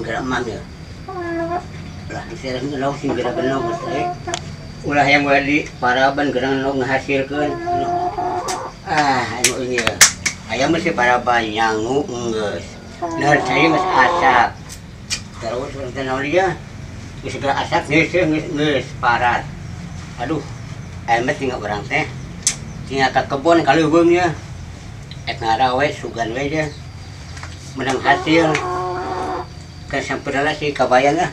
Gerak mam ya. Lah diseret lauk sing gerak genog teh. Ulah yang wadi paraban gerang nog ngahasilkeun. Ah, anu ini ya. Ayam mesti paraban nyangu geus. Nah, saya geus asak. Terus urang naon dia? Geus gerak asak geus geus parat. Aduh, ayam mah tinggal urang teh. Tinggal ka kebon ka leuweung nya. Ek ngarawe sugan we nya. Menang hasil. Kan sampeurna si kabayan lah.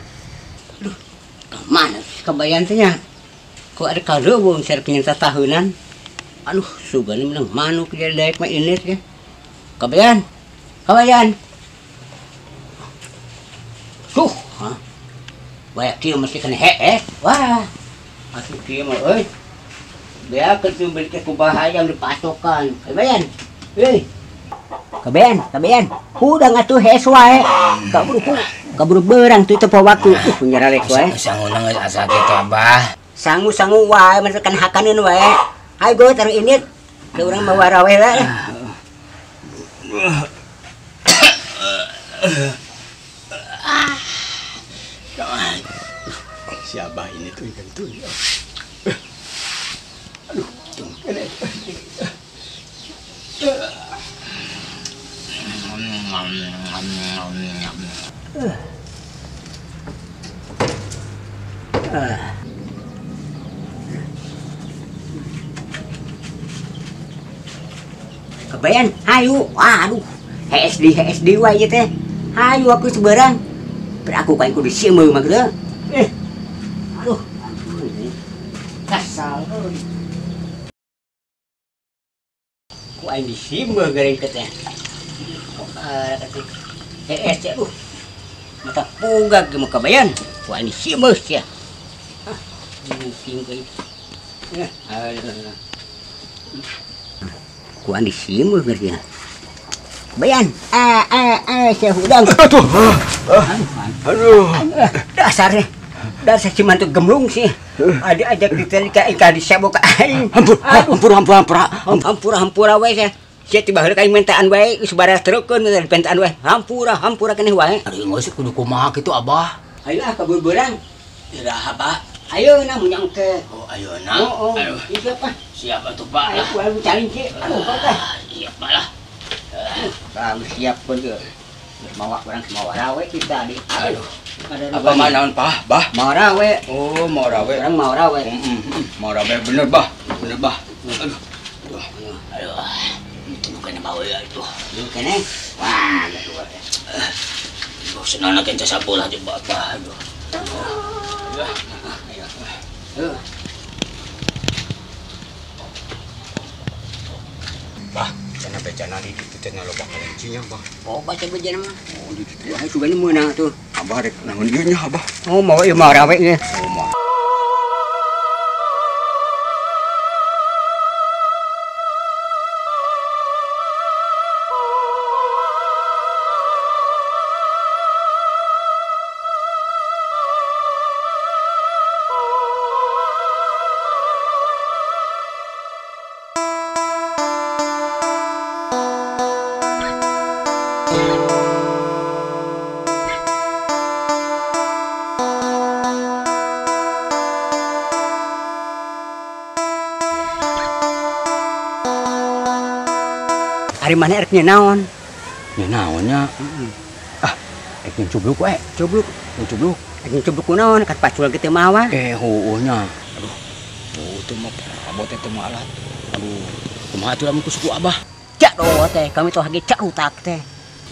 Aduh, mana si kabayan teh nya? Kok ada kaleuweung sareng nyenta tahunan. Aduh, sugan menang manuk jadi daek mah ini teh. Kabayan. Kabayan. Tuh, ha. Bayak kieu mesti kana hees. Wah. Atuh kieu mah euy. Beakeun teu beli teh ku bahayam dipasokan. Kabayan. Euy. Kabayan, kabayan. Hudang atuh hees wae. Kaburu berang tuh tepo waktu. Nyaralek wae. Sanguna geus asa kitu Abah. Sangu-sangu wae mah kan hakaneun wae. Hayu go taruh ini. Ke urang mawa rawe lah. Si Abah ini tuh ikan tuh. Aduh, ini. Kebayan, hayu, aduh, HSD wae ieu teh. Hayu aku seberang. Beraku kain kudu sieu mah geus. Aduh, ampun. Kasal euy. Ku aing disimbeuh geuring teh. Hees teh aduh. Mata pugag ge mah kabayan. Ku aing disimbeuh sia. Hah, mungkin euy. Aduh. Ku aing disimbeuh geuring. Kabayan. Sia hudang. Aduh. Aduh. Dasar nih. Dasar si mantu gemlung sih. Ada ajak ditelik ka disebok ka aing. Hampura hampura wae sia. Sia tiba heula ka aing mentaan wae geus baras tereukeun pentaan wae. Hampura hampura keneh wae. Aduh geus kudu kumaha kitu Abah. Ayo ah kabur beurang. Iraha Pak. Ayeuna mun nyangke. Oh ayeuna. Oh, aduh. Siap ah. Siap atuh Pak. Ayo ku cari sih. Aduh Pak. Siap Pak lah. Bagus siap pun ge. Geus mawa urang mawa rawe kita di. Aduh. Apa mah naon Pak? Bah? Mau rawe. Oh, mau rawe. Urang mau rawe. Mau rawe bener Bah. Bener Bah. Aduh. Aduh. Aduh. Itu bukan mau ya itu. Bukan eh. Wah, aduh. Aduh, senana kenca sapolah jeung Bapak. Aduh. Ayo. Ayo. Bah, cenah becana di ditu teh loba kalencinya, Bah. Oh, baca bejana mah. Oh, di ditu. Ayo sugana meunang atuh. Abah rek naon ieu nya, Abah? Oh, mau ieu mah rawe nya. Oh, mah. Ari mana erek naon? Nya naonnya? Ah, erek nyecubluk we. Cubluk, nyecubluk. Erek nyecubluk ku naon? Kat pacul ge teu mawa. Eh, heueuh nya. Aduh. Oh, teu mah abot teh teu mah alat. Aduh, kumaha atuh lamun ku suku Abah? Cak do teh, kami tuh hage cak utak teh.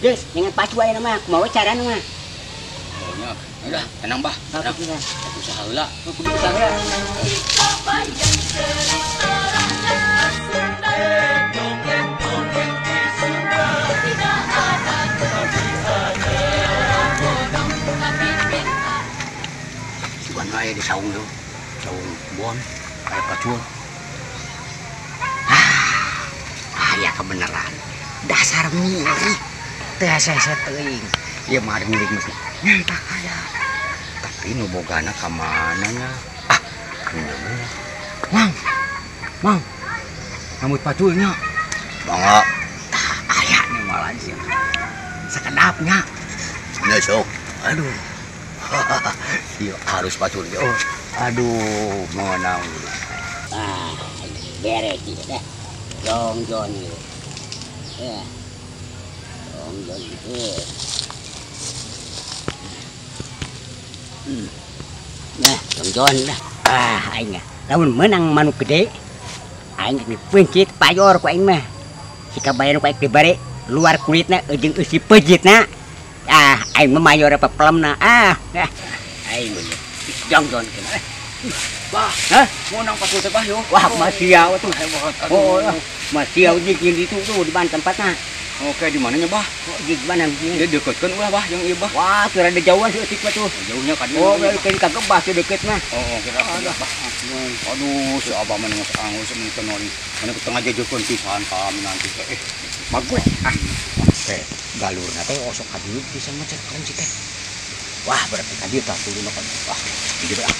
Geus, jangan pacu aya mah, kumaha we carana mah. Oh nya, udah, tenang Bah. Tenang. Usaha heula. Kudu usaha heula. Sugan wae di saung yo. Saung kebon, aya pacul. Ah, ya kebenaran. Dasar mirip. Teu hese-hese teuing. Ieu mah milik mesti nyantak aya. Tapi nu bogana ka mana nya? Ah, Mang. Mang. Rambut paculnya. Mangga. Tah aya nih malah sih. Sakedapnya. Nya sok. Aduh. Ieu harus pacul ge. Oh. Aduh, meunang. Ah, beres ieu teh. Jongjon ieu. Ya. Jongjon ieu. Nah, jongjon dah. Ah, aing lamun meunang manuk gede, aing dipencit payor ku aing mah. Si kabayan ku aing dibare luar kulitna jeung eusi pejitna. Ah, aing mah mayor apa pelemna. Ah, aing jongjon kena. Bah, hah? Meunang pacul teh bah yo. Wah, masih ya tuh. Oh, masih ya di itu tuh di mana tempatna. Oke, di mananya bah? Di mana? Dia deketkeun ulah bah yang ieu bah. Wah, tuh rada jauhan sih eutik mah tuh. Jauhnya ka dieu. Oh, keun kagebah tuh deket mah. Oh, kira bah. Aduh, si abah mah geus angus mun kenori. Mana ke tengah jajokeun pisan ka nanti teh. Bagus. Ah, teh galurna teh osok ka dieu pisan mah cek kerenci teh. Wah, berarti ka dieu tah tuluna kan. Wah, di dieu ah.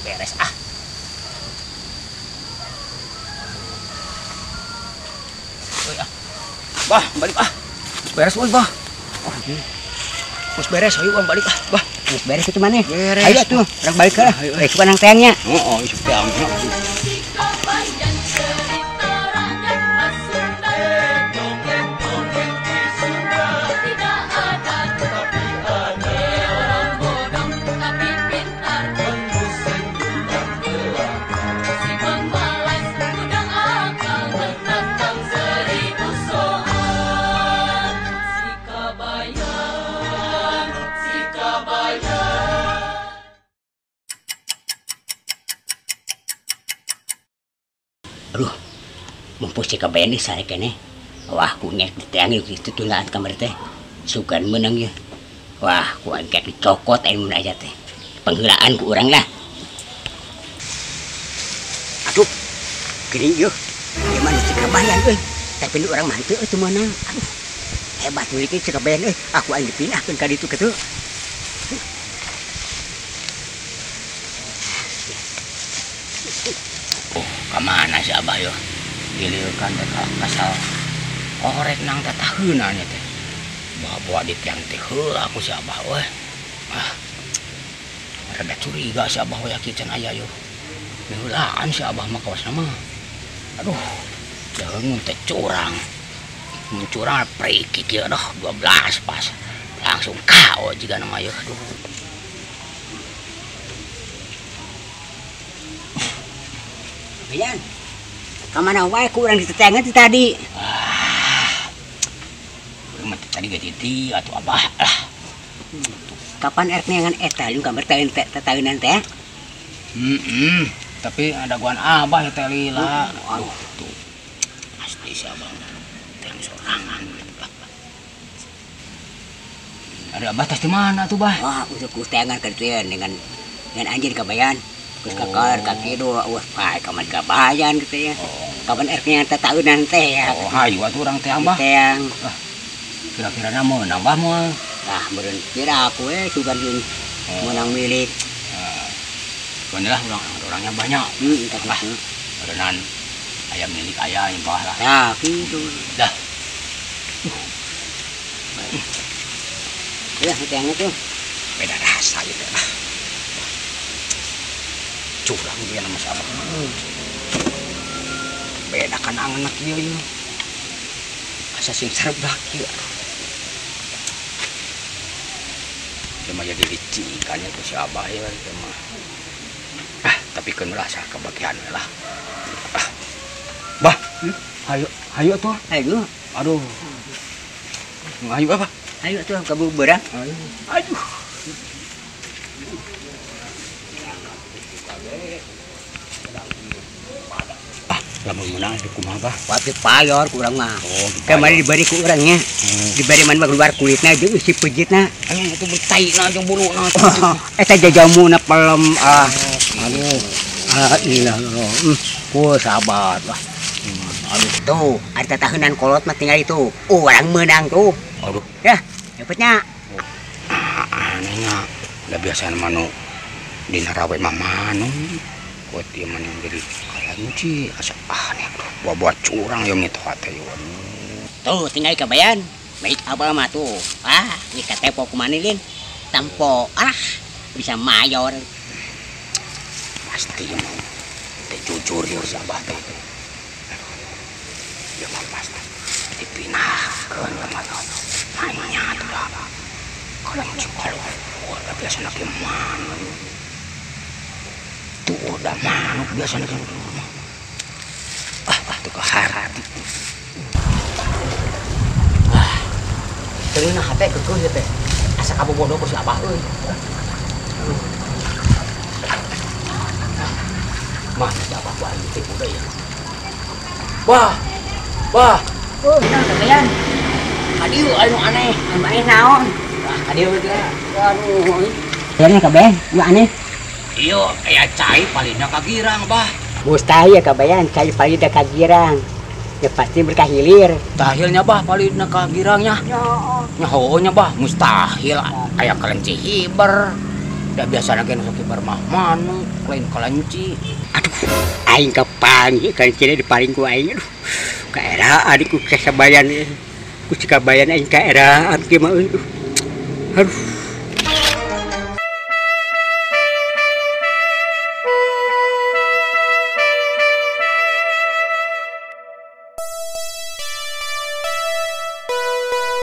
Beres ah. Oi, ah. Bah, balik ah. Beres euy, bah. Oh, geus beres, ayo urang balik ah, bah. Geus beres itu maneh. Beres. Ayo atuh, urang balik heula. Eh, suka nang teangnya. Heeh, isuk teang. Aduh, mumpung si kabayan nih sare keneh. Wah, ku ngek diteangi kitu tunggaan kamar teh. Sugan meunang ye. Wah, ku engkek dicokot aing mun aya teh. Pangheulaan ku urang lah. Aduh, geuning yeuh. Ieu mah si kabayan euy. Tapi nu urang mah henteu teu meunang. Aduh, hebat milik si kabayan euy. Aku aing dipindahkeun ka ditu kitu. Oh, kemana si abah yo? Diliurkan teh kasal korek nang teh taheunana teh. Bawa di tiang teh heula aku si abah euy. Ah. Rada curiga si abah we kieu can aya yo. Heulaan si abah mah kawasna mah. Aduh, deungeun teh curang. Mun curang priki kieu aduh 12 pas. Langsung KO jiga nama yo. Aduh. Bayan, kamana wae ku urang ditetengan ti tadi? Ah, urang mah tadi ge titi atuh abah lah. Kapan erek neangan eta jeung kamar tataunan teh? Heeh, tapi ada guan abah ya teh lila. Aduh, tuh. Pasti si abah teh sorangan. Ada abah tas di mana tuh, bah? Wah, udah ku teangan ka ditu dengan anjeun kabayan. Terus kakar kaki dua, wah, pae kaman kabayan gitu ya. Kapan erek tataunan teh ya. Oh, hayu atuh urang teh abah. Teang. Ah, kira-kira na meunang bah moal. Tah, meureun kira aku we sugan meunang milik. Cuman lah orangnya banyak. Heeh, lah. Meureunnan aya milik aya yang bah lah. Tah, kitu. Dah. Ya, teangnya tuh. Beda rasa gitu lah. Curang dia nama si abah. Beda kan anak ieu ieu. Asa sing serbak ieu. Dia mah jadi licikannya ku si abah ieu teh mah. Ah, tapi keun lah asa kebagian we lah. Ah. Bah, hayu hayu atuh. Hayu. Aduh. Hayu apa? Hayu atuh ka beurang. Aduh. Aduh. Ah, Lamun meunang kumaha bah? Pasti payor ku urang mah. Oh, kamari diberi ku urang nya. Diberi man mah keluar kulitna jeung eusi peujitna. Anu itu taina jeung buluna. Eta jajamuna pelem ah. Aduh. Ah ilah. Ku sahabat lah. Aduh tuh, ada tahunan kolot mah tinggal itu. Orang menang tuh. Aduh. Ya, dapatnya. Anehnya, udah biasa manu dina rawe mah manu. Kuat ieu mah jadi kalanci asa aneh. Buat-buat curang ya mitoha teh. Tuh, tinggal kabayan. Baik abah mah tuh. Ah, ini katepo kumani lin. Tampo ah bisa mayor. Pasti mau teh jujur ya si abah teh. Ya mah pasti dipinahkeun ka mah. Mainnya atuh dah. Kalau kalau biasa nak mana. Tuh udah manuk biasa nak mah. Ah tuh ke hati. Ah. Teunah hate keukeun ieu teh. Asa kabobodo ku si abah euy. Mana si abah ku aing teh udah ya. Wah. Wah. Oh, naon kabayan? Kadieu anu aneh. Anu aneh naon? Wah, kadieu geura. Aduh. Kayaknya kabayan, nu aneh. Iya, aya cai palina ka girang, bah. Mustahil ya kabayan, cai palina ka girang. Ya pasti berkah hilir. Mustahilnya bah palina ka girangnya. Nya heueuh nya bah, mustahil aya kelenci hiber. Da biasana ge nu sok hiber mah manuk, lain kelenci. Aduh, aing kapanggih kelenci dipaling ku aing. Aduh. Kaeraan ku kasabayan ku cikabayan aing kaeraan kieu mah. Aduh. Aduh.